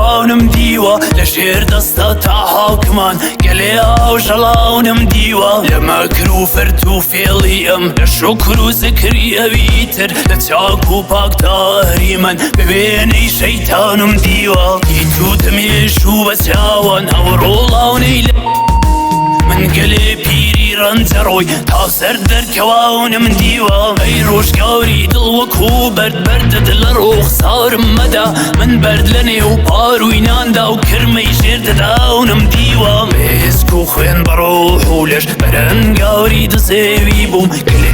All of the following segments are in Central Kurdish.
دەرکەواونم دیوە، لە ژێر دەستە تا حاکمان گەلێ ئاژەڵاونم دیوە. لە مەکر و فرت و فێڵی ئەم، لە شوکر و زکری ئەوی تر، لە چاک و پاک تا ئەهریمەن بە وێنەی شەیتانم دیوە. دیتووتە مێژوو بە چاوان ئەو ڕۆڵاونەی لە من گەلێ پیری ڕەنجەڕۆی تا سەر دەرکەواونم دیوە. ئەی ڕۆژگاری دڵ وەکوو بەرد بەردت لە ڕوخسارم مەدە، من بەرد لە نێو پارووی ناندا و کرمەی ژێر دداونم دیوە. ئێسک و خوێن بە ڕۆح و لەش بەرەنگاری دزێوی بووم، گەلێ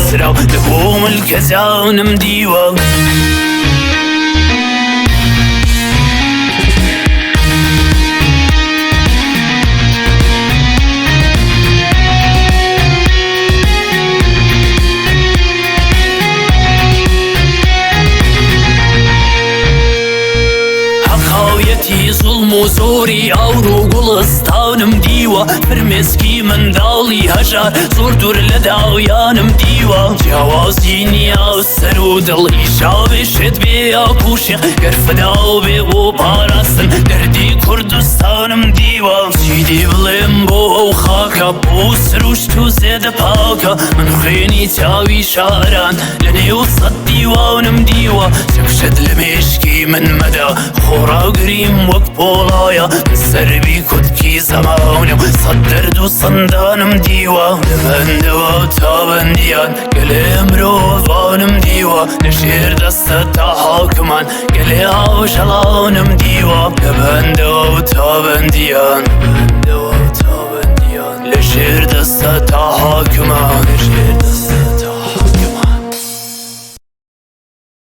سراو لە بۆ ملکەجانم دیوە. هەقاویەتی زوڵم و زۆری ئاور و گوڵستانم دیوە، فرمێسکی منداڵی هەژار زۆر دوور لە داویانم دیوە. جیاوازی نییە سەر و دڵ ئیشاوێ شێت بێ ئاکوشێ، گەر فداو بێ بۆ پاراستن دەردی کوردستانم دیوە. چیدی بڵێم بۆ ئەو خاکە، بۆ سروشت و زێدە پاکە، من خوێنی چاوی شاران لە نێو سەد دیوانم دیوە. چەکشت لە مێشکی من مەدە، خۆڕاگریم وەک پۆڵایە، من سەربی کوتکی زەمانە و سەد دەرد و سندانم دیوە. لە بەندەوە تا بەندیان گەلێ مرۆڤانم دیوە، لە ژێر دەستە تا حاکمان گەلێ ئاژەڵانم دیوە. لە بەندەوە تا بەندیان بەندەوە.